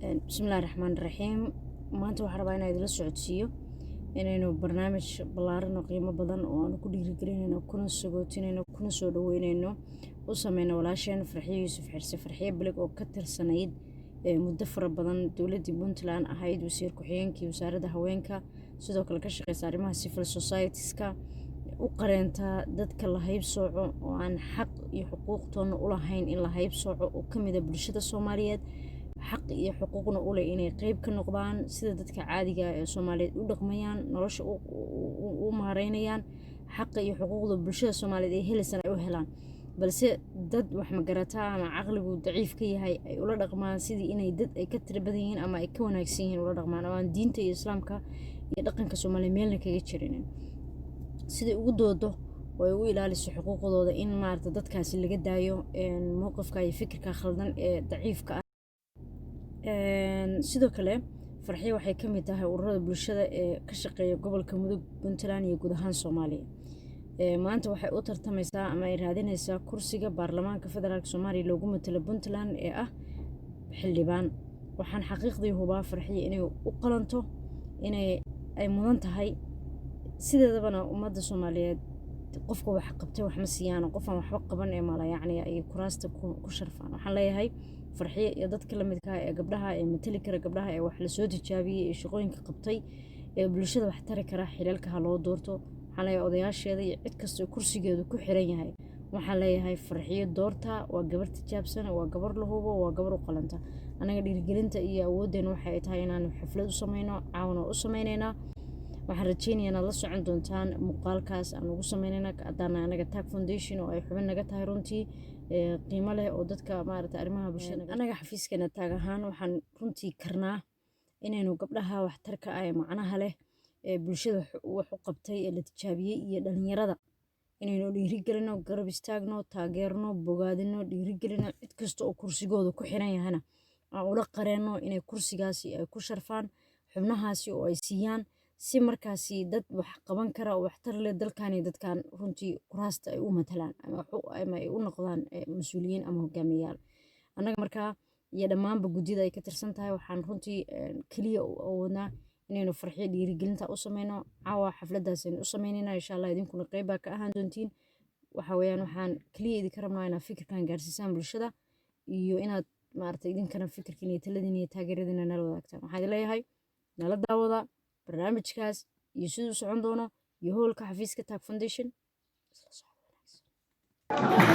Bismillahi raxmaani raxiim. Maanta waxaan rabaa inaan idinla socodsiiyo inaynu barnaamij ballaaran oo qiimo badan oo aanu ku dhiirigelinayno, kuna sagootinayno, kuna soo dhaweynayno u sameyno walaasheen Farxiyo Yuusuf Xirse, Farxiyo Bilig, oo ka tirsanayd muddo fara badan dowladdii Puntland, ahayd wasiir ku-xigeenkii wasaaradda haweenka, sidoo kale ka shaqeysa arrimaha civil societies-ka, u qareenta dadka la hayb sooco oo aan xaq iyo xuquuqtoona u lahayn in la hayb sooco, oo ka mid ah bulshada Soomaaliyeed, xaq iyo xuquuqna u leh inay qeyb ka noqdaan sida dadka caadiga ee Soomaaliyeed u dhaqmayaan, nolosha u maareynayaan, xaqa iyo xuquuqda bulshada Soomaaliyeed ay helaysana ay u helaan, balse dad wax magarataa ama caqligu daciif ka yahay ay ula dhaqmaan sidii inay dad ay ka tira badan yihiin ama ay ka wanaagsan yihiin ula dhaqmaan, oo aan diinta iyo Islaamka iyo dhaqanka Soomaaliya meelna kaga jirinin. Siday ugu doodo oo ay u ilaaliso xuquuqdooda, in maarata dadkaasi laga daayo mowqifka iyo fikirka khaldan ee daciifka ah. Sidoo kale Farxiyo waxay ka mid tahay ururada bulshada ee ka shaqeeya gobolka Mudug, Puntland iyo guud ahaan Soomaaliya. Maanta waxay u tartamaysaa ama ay raadinaysaa kursiga baarlamaanka federaalka Soomaaliya loogu matalo Puntland ee ah xildhibaan. Waxaan xaqiiqdii hubaa Farxiyo inay u qalanto, inay ay mudan tahay. Sideedabana ummadda Soomaaliyeed qofka wax qabtay wax ma siiyaan, qofaan waxba qaban ee mala yacni ay kuraasta ku sharfaan. Waxaan leeyahay Farxiyo iyo dadka la midka ah ee gabdhaha ee matali kara, gabdhaha ee wax lasoo tijaabiyey, ee shaqooyinka qabtay, ee bulshada wax tari kara, xilalka ha loo doorto. Waxaan leeyahay odayaasheeda iyo cid kasta kursigeedu ku xiran yahay, waxaan leeyahay Farxiyo doorta. Waa gabar tijaabsan, waa gabar la hubo, waa gabar u qalanta. Anaga dhiirigelinta iyo awooddeena waxay tahay inaanu xaflad u sameyno, caawana u sameyneynaa. Waxaan rajeynayaa inaad la socon doontaan muuqaalkaas aan ugu sameynayna haddaana anaga Tag Foundation, oo ay xubin naga tahay runtii qiimo leh, oo dadka maarata arrimaha bulshada. Anaga xafiiskana Taag ahaan waxaan runtii karnaa inaynu gabdhaha waxtarka ah ee macnaha leh, ee bulshada wax u qabtay, ee la tijaabiyey, iyo dhalinyarada inaynu dhiirigelino, garab istaagno, taageerno, bogaadino, dhiirigelino. Cid kasta oo kursigooda ku xiran yahana aan ula qareenno inay kursigaasi ay ku sharfaan xubnahaasi oo ay siiyaan, si markaasi dad wax qaban kara oo waxtar leh dalkan iyo dadkan runtii kuraasta ay u matalaan ama ay u noqdaan mas-uuliyiin ama hogaamiyayaal. Annaga markaa iyo dhammaanba guddida ay ka tirsan tahay waxaan runtii keliya u awoodnaa inaynu Farxiyo dhiirigelinta u sameyno. Caawa xafladaas aynu u sameynayna, insha Allah idinkuna qeyb baa ka ahaan doontiin. Waxa weeyaan, waxaan keliya idinka rabnaa inaad fikirkan gaarsiisaan bulshada iyo inaad maaragtay idinkana fikirkiin iyo taladiin iyo taageeradiina nala wadaagtaan. Waxaan idin leeyahay nala daawada barnaamijkaas iyo siduu u socon doono iyo hoolka xafiiska Tag Foundation. Isla socod wanaagsan.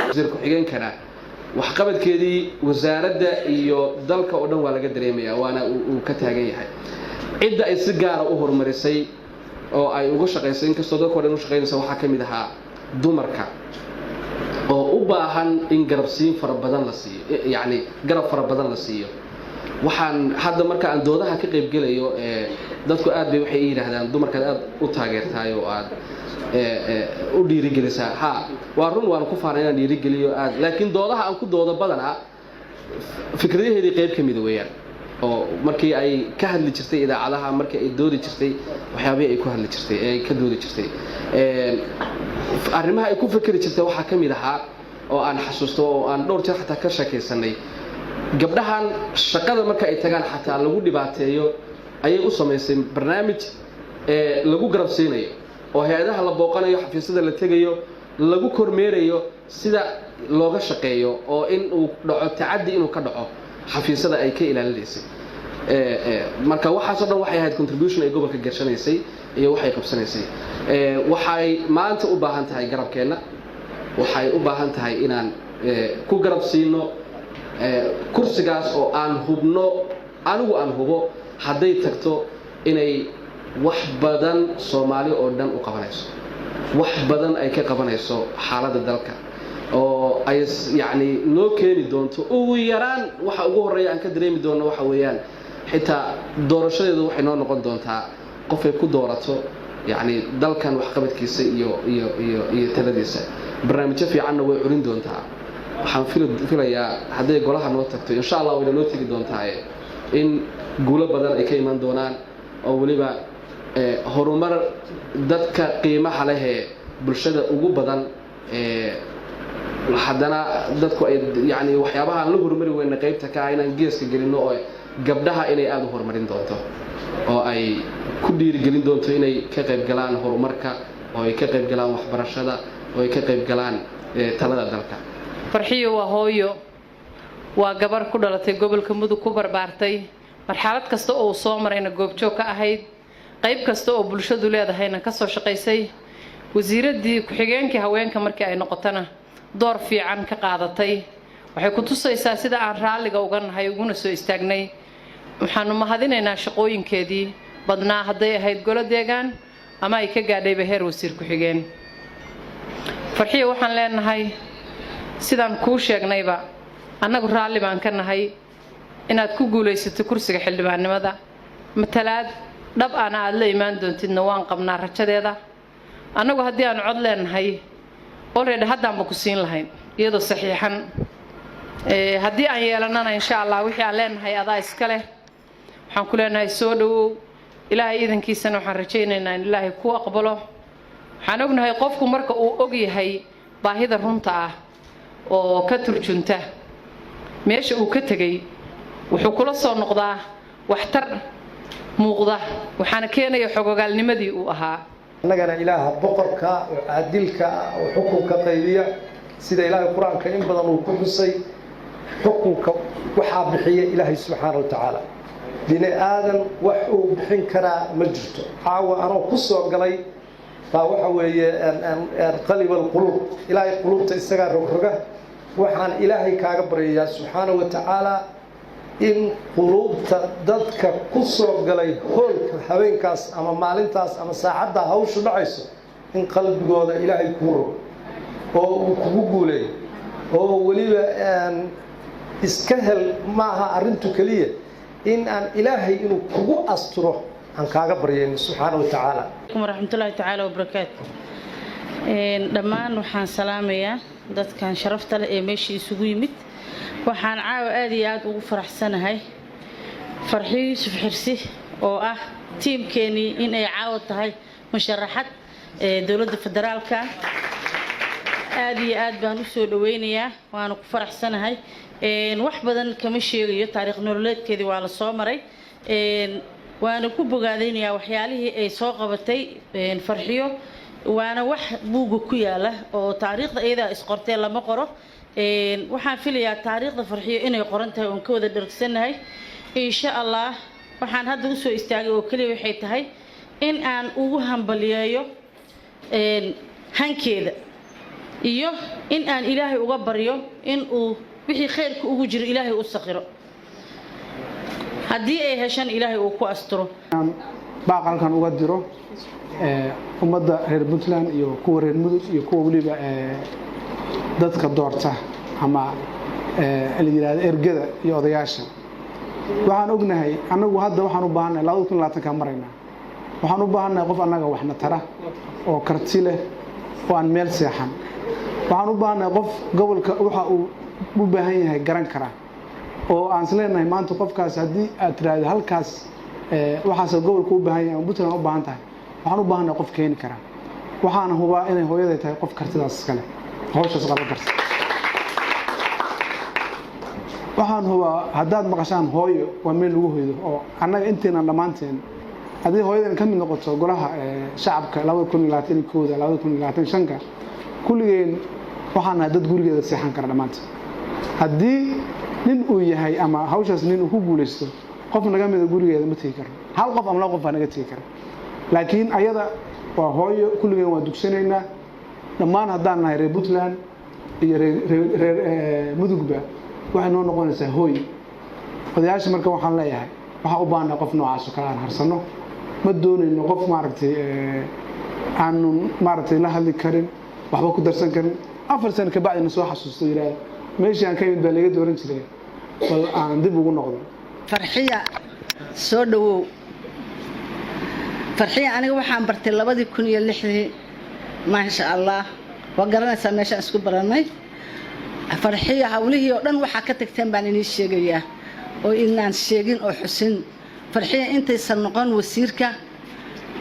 Wasiir ku-xigeenkana waxqabadkeedii wasaaradda iyo dalka oo dhan waa laga dareemayaa, waana uu ka taagan yahay. Cidda ay si gaara u horumarisay oo ay uga shaqaysay, inkastoo dadka o dhan u shaqaynaysa, waxaa ka mid ahaa dumarka oo u baahan in garabsiin fara badan la siiyo, yacni garab fara badan la siiyo. Waxaan hadda marka aan doodaha ka qaybgelayo, dadku aad bay waxay yidhaahdaan, "Dumarkaad aad u taageertahay oo aad u dhiirigelisaa." Ha, waa run, waan ku faanay inaan dhiirigeliyo aad, laakiin doodaha aan ku doodo badanaa fikradaheedii qayb ka mida weeyaan, oo markii ay ka hadli jirtay idaacadaha, markii ay doodi jirtay, waxyaabihii ay ku hadli jirtay ee ay ka doodi jirtay, arrimaha ay ku fikri jirtay waxaa ka mid ahaa oo aan xasuusto oo aan dhowr jeer xataa ka sheekaysanay, gabdhahan shaqada marka ay tagaan xataa lagu dhibaateeyo ayay u samaysay barnaamij lagu garab siinayo, oo hay-adaha la booqanayo, xafiisyada la tegayo, lagu kormeerayo sida looga shaqeeyo, oo in uu dhaco tacaddi inuu ka dhaco xafiisyada ay ka ilaalinaysay. Marka waxaasoo dhan waxay ahayd contribution ay gobolka gashanaysay iyo waxay qabsanaysay. Waxay maanta u baahan tahay garabkeenna. Waxay u baahan tahay inaan ku garab siino kursigaas, oo aan hubno, anigu aan hubo, hadday tagto inay wax badan Soomaali oo dhan u qabanayso. wax badan ay ka qabanayso xaaladda dalka, oo ay yacni noo keeni doonto. Ugu yaraan waxa ugu horreeya aan ka dareemi doono waxa weeyaan, xitaa doorashadeedu waxay noo noqon doontaa qofay ku doorato yacni dalkan waxqabadkiisa iyo taladiisa. Barnaamijyo fiicanna way culin doontaa. Waxaan filayaa hadday golaha noo tagto, insha Allah wayna noo tegi doontaaye, in guulo badan ay ka iman doonaan, oo weliba horumar dadka qiimaha lehee bulshada ugu badan. Haddana dadku ay yani waxyaabaha aan la horumari weyna qaybta ka ah inaan geeska gelino, oo gabdhaha inay aada u horumarin doonto, oo ay ku dhiirigelin doonto inay ka qayb galaan horumarka, oo ay ka qayb galaan waxbarashada, oo ay ka qayb galaan talada dalka. Farxiyo waa hooyo, waa gabar ku dhalatay gobolka Mudug, ku barbaartay, marxalad kasta oo uu soo marayna goobjoog ka ahayd, qayb kasta oo bulshadu leedahayna kasoo shaqaysay. Wasiiraddii ku-xigeenkii haweenka markii ay noqotona door fiican ka qaadatay. Waxay ku tusaysaa sida aan raalliga uga nahay uguna soo istaagnay. Waxaanu mahadinaynaa shaqooyinkeedii badnaa, hadday ahayd golo deegaan ama ay ka gaadhayba heer wasiir ku-xigeen. Farxiyo, waxaan leenahay, sidaan kuu sheegnayba, annagu raalli baan ka nahay inaad ku guulaysato kursiga xildhibaannimada. Matalaad dhab ana aada la imaan doontidna waan qabnaa rajadeeda. Annagu haddii aan cod leenahay, already haddaanba ku siin lahayn iyadoo saxiixan. Haddii aan yeelanana, insha Allah, wixii aan leenahay adaa iska leh. Waxaan ku leenahay soo dhawow. Ilaahay iidankiisana waxaan rajaynaynaa in Ilaahay kuu aqbalo. Waxaan ognahay qofku marka uu og yahay baahida runta ah oo ka turjunta meesha uu ka tegay, wuxuu kula soo noqdaa waxtar muuqda, waxaana keenaya xogogaalnimadii uu ahaa. Annagana Ilaaha boqorka oo caadilka ah oo xukunka qaybiya, sida Ilaahay Qur-aanka in badan uu ku xusay, xukunka waxaa bixiya Ilaahay subxaana wa tacaala. Bini aadan wax uu bixin karaa ma jirto. Caawa anoo ku soo galay baa waxa weeye qalib alquluub, Ilaahay quluubta isagaa rogroga. Waxaan Ilaahay kaaga baryayaa subxaana wa tacaala in quluubta dadka ku soo galay hoolka habeenkaas ama maalintaas ama saacadda hawshu dhacayso in qalbigooda Ilaahay kuu rogo oo uu kugu guuleeyo, oo weliba iska hel maaha arrintu keliya, in aan Ilaahay inuu kugu asturo aan kaaga baryayno subxaana wa tacaala. Waraxmatullaahi tacaala wabarakaatu. Dhammaan waxaan salaamayaa dadkan sharafta leh ee meesha isugu yimid. Waxaan caawa aad iyo aada ugu faraxsanahay Farxiyo Yuusuf Xirsi oo ah tiimkeenii in ay caawa tahay musharaxad ee dowladda federaalka. Aad iyo aad baan usoo dhaweynayaa, waana ku faraxsanahay. Wax badan kama sheegayo, taariikh nololeedkeedii waa la soo maray, waana ku bogaadaynayaa waxyaalihii ay soo qabatay Farxiyo, waana wax buugga ku yaala oo taariikhda iyadaa isqortee lama qoro. Waxaan filayaa taariikhda Farxiyo inay qoran tahay oon ka wada dhargsanahay, insha Allah. Waxaan hadda usoo istaagay oo keliya waxay tahay in aan ugu hambaliyeeyo hankeeda iyo in aan Ilaahay uga baryo in uu wixii khayrka ugu jiro Ilaahay u sakhiro, haddii ay heshan Ilaahay uu ku asturo. Baaq halkan uga diro ummadda reer Puntland iyo kuwa reer Mudug iyo kuwa weliba dadka doorta ama la yidhahdo ergada iyo odayaasha. Waxaan ognahay annagu hadda waxaan u baahannahay, 2020-ka maraynaa, waxaan u baahannahay qof annaga waxna tara oo karti leh oo aan meel seexan. Waxaan u baahannahay qof gobolka waxa uu u baahan yahay garan kara, oo aan isleenahay maanta qofkaas haddii aad tiraahdo halkaas waxaas gobolka u baahan yahay ama Puntland u baahan tahay, waxaan u baahannahay qof keeni kara. Waxaana hubaa inay hooyaday tahay qof kartidaas iskale, hawshaas qaban karta. Waxaan hubaa haddaad maqashaan hooyo, waa meel lagu hoydo, oo annaga inteenan dhammaanteen haddii hooyadan ka mid noqoto golaha shacabka 2021-da, 2025-ka, kulligeen waxaan nahay dad gurigeeda seexan kara dhammaanteen. Haddii nin uu yahay ama hawshaas nin uu ku guulaysto, qof naga mida gurigeeda ma tegi karno. Hal qof ama laba qof baa naga tegi kara, laakiin ayada waa hooyo, kulligeen waa dugsanaynaa dhammaan haddaan nahay reer Puntland iyo reer Mudugba. Waxay noo noqonaysaa hooy. Odayaasha marka waxaan leeyahay, waxaan u baahnaa qof noocaas oo kale aan harsano. Ma doonayno qof maaragtay Aanu maaragtay la hadli karin, waxba ku darsan karin. 4 sano kabacdina soo xasuusto, yidhaahda meeshii aan ka imid baa laga dooran jiray, bal aan dib ugu noqdo. Farxiya, soo dhowow. Farxiya aniga waxaan bartay 2006-dii. Maasha Allah, waa garanaysaa meeshaan isku barannay. Farxiya, hawlihii oo dhan waxaa ka tagteen baan inii sheegayaa oo inaan sheegin oo xusin. Farxiya intaysan noqon wasiirka,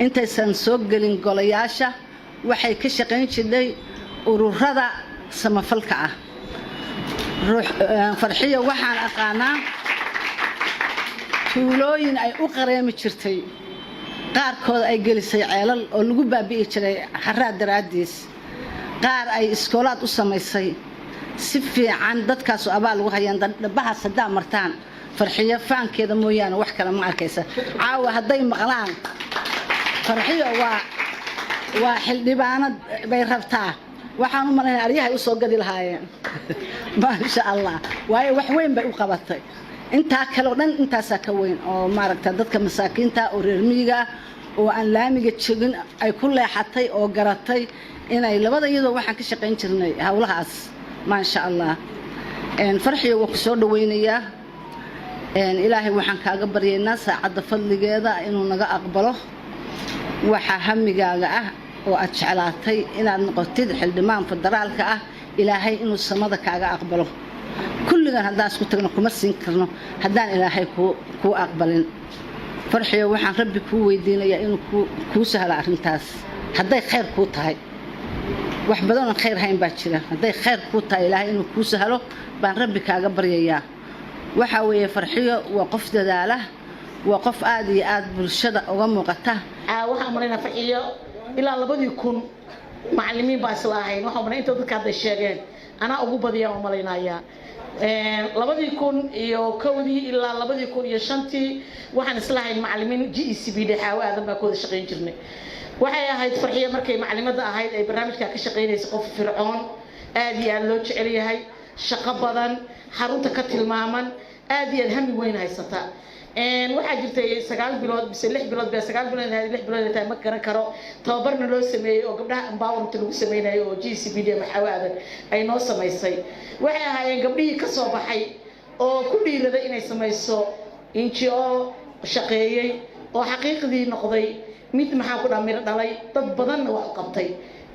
intaysan soo gelin golayaasha, waxay ka shaqayn jirtay ururada samafalka ah. Farxiya waxaan aqaanaa tuulooyin ay u qareemi jirtay, qaarkood ay gelisay ceelal oo lagu baabi'i jiray haraad daraaddiis, qaar ay iskoolaad u samaysay. Si fiican dadkaasu abaal ugu hayaan. Dhabahaas haddaa martaan, Farxiyo faankeeda mooyaane wax kale ma arkaysa. Caawa hadday maqlaan Farxiyo waa xildhibaanad bay rabtaa, waxaan u malaynaya aryahay usoo gadi lahaayeen. Maasha Allah, waayo wax weyn bay u qabatay. Intaa kale oo dhan intaasaa ka weyn oo maaragta dadka masaakiinta oo reer miyiga ah oo aan laamiga jegin ay ku leexatay oo garatay inay labada iyadoo waxaan ka shaqayn jirnay howlahaas. Maasha Allah, Farxiyo, waa ku soo dhawaynayaa. Ilaahay waxaan kaaga baryaynaa saacadda fadligeeda inuu naga aqbalo waxaa hamigaaga ah oo aad jeclaatay inaad noqotid xildhibaan federaalka ah. Ilaahay inuu samada kaaga aqbalo. Kulligan haddaan isku tagno kuma siin karno haddaan Ilaahay kuu aqbalin. Farxiyo, waxaan Rabbi kuu weydiinayaa inuu kuu sahlo arrintaas hadday khayr kuu tahay. Wax badan oon khayr hayn baa jira. Hadday khayr kuu tahay, Ilaahay inuu kuu sahlo baan Rabbi kaaga baryayaa. Waxaa weeye, Farxiyo waa qof dadaala, waa qof aada iyo aada bulshada uga muuqata. Waxaan umalaynaa Farxiyo ilaa 2000 macallimiin baa isla ahayn. Waxaan umalay inta dadka hadday sheegeen anaa ugu badiyaan umalaynayaa. 2001-dii ilaa 2005-tii waxaan isla ahayn macallimiin GECB Xaawo Aadan baa ku wada shaqayn jirnay. Waxay ahayd Farxiyo markay macallimada ahayd ay barnaamijka ka shaqaynaysa qof fircoon, aad iyo aad loo jecel yahay, shaqo badan, xarunta ka tilmaaman, aad iyo aad hami weyn haysata. Waxaa jirtay 9 bilood mise 6 bilood ba, 9 bilood, 6 bilood tahay ma garan karo, tababarna loo sameeyey oo gabdhaha empowerment lagu sameynayo oo GCBD Xaawo Aadan ay noo samaysay. Waxay ahaayeen gabdhihii ka soo baxay oo ku dhiiraday inay samayso NGO shaqeeyey oo xaqiiqdii noqday mid, maxaa ku dhaha, miro dhalay, dad badanna wax u qabtay,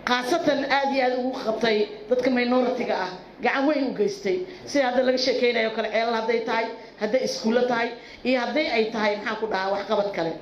khaasatan aad iyo aad ugu qabtay dadka minority-ga ah, gacan weyn u geystay sida hadda laga sheekeynayo kale, ceelal hadday tahay, hadday iskuullo tahay iyo hadday ay tahay, maxaan ku dhahaa, waxqabad kale.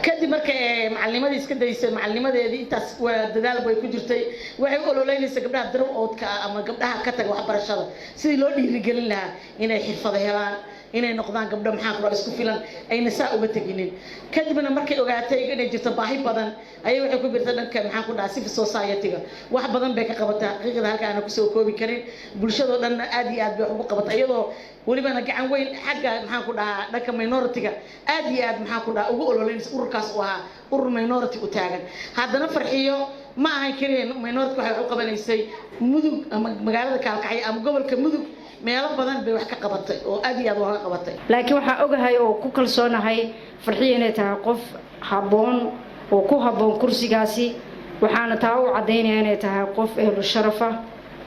Kadib marka macalinimadii iska daysay, macalinimadeedii intaas waa dadaal bay ku jirtay. Waxay u ololeynaysa gabdhaha dropout-ka ah ama gabdhaha ka taga waxbarashada sidii loo dhiirigelin lahaa inay xirfado helaan, inay noqdaan gabdho, maxaan ku dhaha, isku filan, ayna saa uga teginin. Kadibna markay ogaatay inay jirto baahi badan ayay waxay ku birtay dhanka, maxaan ku dhahaa, civil society-ga. Wax badan bay ka qabatay xaqiiqda halka aanan kusoo koobi karin. Bulshadoo dhanna aad iyo aad bay wax ugu qabatay, iyadoo welibana gacan weyn xagga, maxaan ku dhahaa, dhanka minority-ga aad iyo aad, maxaan ku dhahaa, ugu ololeynaysa. Ururkaas uu ahaa urur minority u taagan. Haddana Farxiyo ma ahan keliya minority waxay wax u qabanaysay Mudug ama magaalada Kaalkacyo ama gobolka Mudug. Meelo badan bay wax ka qabatay oo aad iyo aad uga qabatay. Laakiin waxaan ogahay oo ku kalsoonahay Farxiya inay tahay qof habboon oo ku habboon kursigaasi. Waxaana taa u caddaynaya inay tahay qof ehlu sharafa,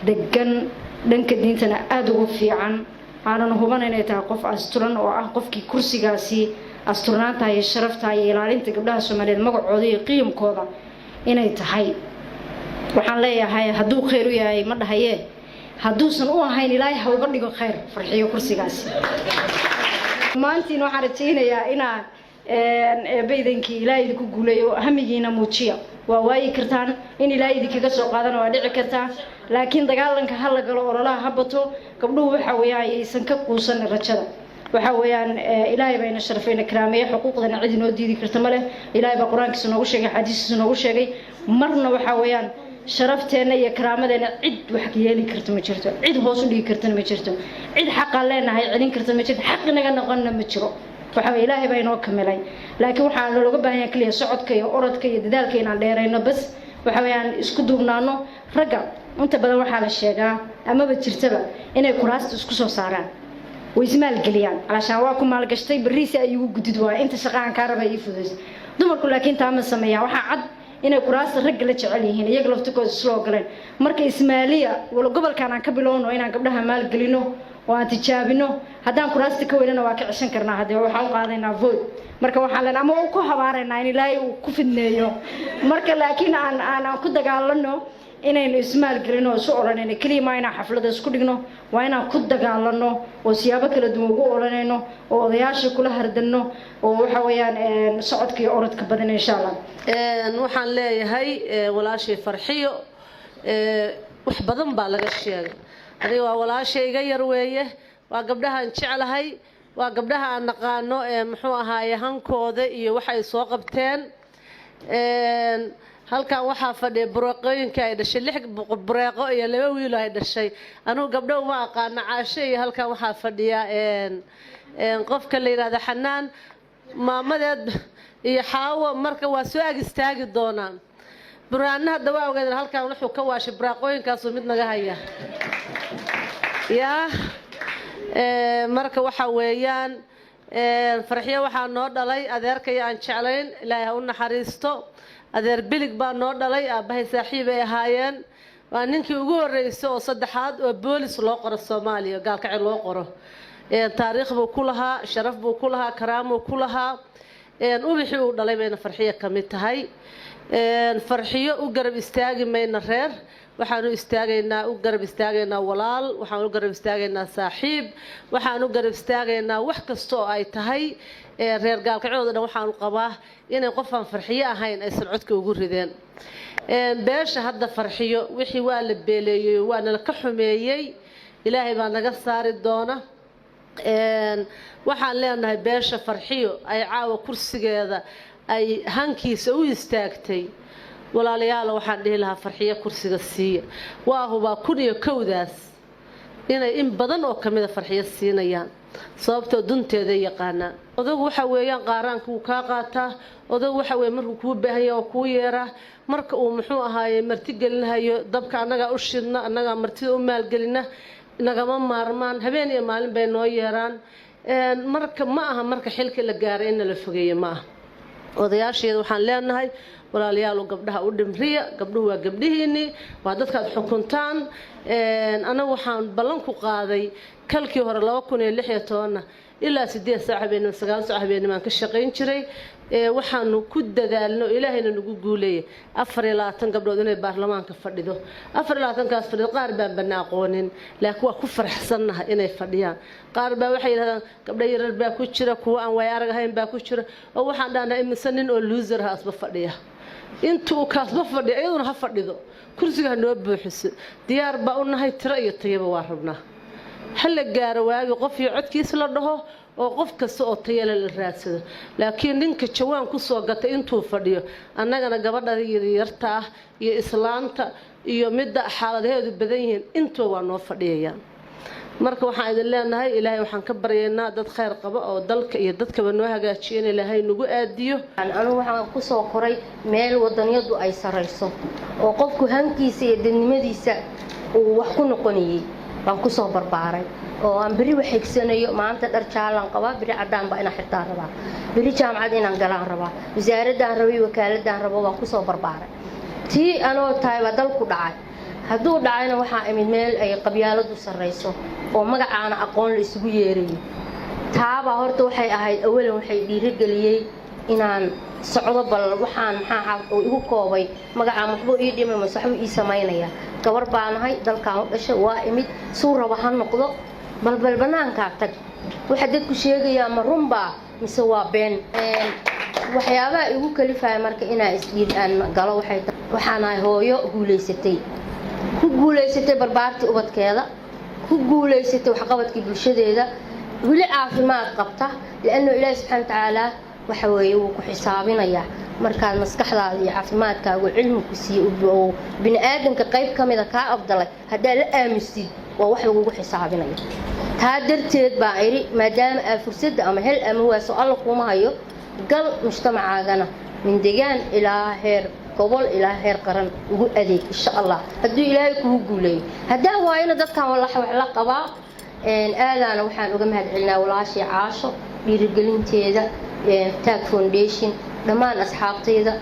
degan, dhanka diintana aada ugu fiican, aanan huban inay tahay qof asturan oo ah qofkii kursigaasi asturnaanta iyo sharafta iyo ilaalinta gabdhaha Soomaaliyeed magacooda iyo qiyamkooda inay tahay. Waxaan leeyahay, hadduu khayr u yahay ma dhahaye, hadduusan u ahayn, Ilaahay ha uga dhigo khayr Farxiyo kursigaasi. Maantiin waxaan rajaynayaa inaa eebbaydankii Ilaahay idinku guuleeyo. Hamigiina muujiya. Waa waayi kartaan, in Ilaahay idinkaga soo qaadana waa dhici kartaa, laakiin dagaalanka ha la galo, ololaha ha bato. Gabdhuhu waxa weeyaan aysan ka quusan rajada. Waxa weeyaan Ilaahay bayna sharfayna, karaameeye. Xuquuqdana cid inoo diidi karta ma leh. Ilaahay baa Qur-aankiisa noogu sheegay, xadiiskiisa noogu sheegay. Marna waxa weeyaan sharafteenna iyo karaamadeenna cid wax yeeli karta ma jirto, cid hoos u dhigi kartana ma jirto, cid xaqaan leenahay celin karta ma jirto, xaq inaga noqonna ma jiro. Waxa weye Ilaahay baa inoo kamilay, laakiin waxaa looga baahan yahay keliya socodka iyo orodka iyo dadaalka inaan dheerayno bas. Waxa weeyaan isku duubnaano. Ragga inta badan waxaa la sheegaa amaba jirtaba inay kuraasta isku soo saaraan, way ismaalgeliyaan, calaashaan waa ku maalgashtay, beriisi ay igu gudid waaya, inta shaqa aan kaa raba ii fududaysa. Dumarku laakiin taa ma sameeyaan. Waxaa cad. Inay kuraasta ragga la jecel yihiin, iyaga laftikooda isla ogoleen. Marka ismaaliya wala gobolkan aan ka bilowno inaan gabdhaha maalgelino oo aan tijaabino. Haddaan kuraasta ka weynana, waa ka ceshan karnaa. Haddee waxaan u qaadaynaa vote. Marka waxaan leenahay ama u ku habaaraynaa in Ilaahay uu ku fidneeyo. Marka laakiin aan ku dagaalano inaynu ismaalgelino oo isu olanayno. Keliya maa inaan xaflada isku dhigno, waa inaan ku dagaalano oo siyaabo kala duwan ugu olanayno oo odayaasha kula hardanno oo waxa weeyaan socodka iyo orodka badan, insha Allah. Waxaan leeyahay walaashay Farxiyo, wax badan baa laga sheegay. Adiga waa walaashay iga yar weeye, waa gabdhahaan jeclahay, waa gabdhaha aan naqaano ee muxuu ahaaye hankooda iyo waxa ay soo qabteen. Halkan waxaa fadhiya bureeqooyinka ay dhashay, lix bureeqo iyo laba wiilo ay dhashay. Anugu gabdho uma aqaano, Caasho iyo halkan waxaa fadhiya qofka la yidhahda Xanaan maamadeed iyo Xaawo. Marka waa soo ag istaagi doonaan buraana. Hadda waa ogeedeen halkan wuxuu ka waashay buraaqooyinkaasuu mid naga haya yaa. Marka waxa weeyaan, Farxiyo waxaa noo dhalay adeerkay aan jeclayn, Ilaahay ha u naxariisto, adeer Bilig baa noo dhalay. Aabbahay saaxiib ay ahaayeen. Waa ninkii ugu horreysay oo saddexaad oo boolis loo qoro Soomaaliya, Gaalkacyo loo qoro. Taariikh buu ku lahaa, sharaf buu ku lahaa, karaamuu ku lahaa. Ubixii uu dhalay bayna Farxiyo ka mid tahay. Farxiyo u garab istaagi mayna reer, waxaan u istaagaynaa, u garab istaagaynaa walaal, waxaan u garab istaagaynaa saaxiib, waxaan u garab istaagaynaa wax kasta oo ay tahay. Reer Gaalkacyooda dhan waxaan u qabaa inay qofaan Farxiyo ahayn aysan codka ugu rideen. Beesha hadda Farxiyo wixii waa la beeleeyey, waa nala ka xumeeyey, Ilaahay baa naga saari doona. Waxaan leenahay beesha Farxiyo ay caawa kursigeeda ay hankiisa u istaagtay, walaalayaala, waxaan dhihi lahaa Farxiyo kursiga siiya. Waa hubaa 1001daas inay in badan oo kamida Farxiyo siinayaan, sababtoo dunteeda yaqaanaan. Odagu waxa weeyaan qaaraanka wuu kaa qaataa. Odagu waxa weeye markuu kuu baahan yahay oo kuu yeeraa, marka uu muxuu ahaaye marti gelinahayo, dabka annagaa u shidna, annagaa martida u maalgelina, nagama maarmaan. Habeen iyo maalin bay noo yeeraan. Marka ma aha marka xilka la gaaray in nala fogeeye ma aha. Odayaasheeda waxaan leenahay, walaalayaal, gabdhaha u dhimriya. Gabdhuhu waa gabdhihiinii, waa dadkaad xukuntaan. Anagu waxaan ballan ku qaaday kalkii hore 2016-na ilaa 8 saac habeenimo, 9 saac habeenimo aan ka shaqayn jiray. Waxaanu ku dadaalno, Ilaahayna nagu guuleeyay, 24 gabdhood inay baarlamaanka fadhido. 24-kaas fadhido, qaar baan bana aqoonin, laakiin waa ku faraxsannahay inay fadhiyaan. Qaar baa waxay yidhahdaan gabdho yarar baa ku jira, kuwa aan way arag ahayn baa ku jira, oo waxaan dhahnaa imise nin oo loser ha asba fadhiya. Inta uu kaasba fadhiya, iyaduna ha fadhido, kursiga ha noo buuxiso. Diyaar baa u nahay, tiro iyo tayaba waa rabnaa. Ha la gaaro waagi qof iyo codkiis la dhaho oo qof kasta oo tayale la raadsado. Laakiin ninka jawaan kusoo gatay intuu fadhiyo, annagana gabadha yarta ah iyo islaanta iyo midda xaaladaheedu badan yihiin intuba waa noo fadhiyayaan. Marka waxaan idin leenahay, Ilaahay waxaan ka baryaynaa dad khayr qaba oo dalka iyo dadkaba noo hagaajiyo in Ilaahay nagu aadiyo. Anugu waxaan kusoo koray meel wadaniyadu ay sarayso oo qofku hankiisa iyo dadnimadiisa uu wax ku noqonayay baan kusoo barbaaray, oo aan beri wax higsanayo. Maanta dhar jaalaan qabaa, beri caddaan baa inaan xirtaan rabaa, beri jaamacad inaan galaan rabaa, wasaaraddaan rabay, wakaaladaan rabo waan kusoo barbaaray. Tii anoo tahay baa dalku dhacay. Hadduu dhacayna, waxaa imid meel ay qabyaaladu sarrayso oo magacaana aqoon la isugu yeerayo. Taabaa horta waxay ahayd awalan waxay dhiirigeliyey inaan socdo. Bal waxaan maxaa uu igu koobay magacaan? Waxbuu ii dhimay mase waxbuu ii samaynaya? Gabar baa nahay, dalkaan u dhashay, waa imid, suu raba ha noqdo. Balbal bannaankaa tag, waxa dadku sheegayaa ma runbaa mise waa been? Waxyaabaha igu kalifaya marka inaa isdhiir aan galo waxay tahay, waxaan ahay hooyo guulaysatay, ku guulaysatay barbaartii ubadkeeda, ku guulaysatay waxqabadkii bulshadeeda, weli caafimaad qabta, lianno Ilaahi subxaana watacaala waxa weeye wuu ku xisaabinayaa markaad maskaxdaada iyo caafimaadkaagu cilmi ku siiye oo bini aadamka qayb ka mida kaa afdalay. Haddaad la aamusid, waa wax lagugu xisaabinayo. Taa darteed baa idhi, maadaama aa fursadda ama hel ama waaso Alla kuuma hayo, gal mujtamacaagana min degaan ilaa heer gobol ilaa heer qaran ugu adeeg, insha Allah, hadduu Ilaahay kugu guuleeyo. Haddaa waayona, dadkan walax wax la qabaa. Aadaana waxaan uga mahad celinaa walaashii Caasho dhiirigelinteeda, Taag Foundation, dhammaan asxaabtayda.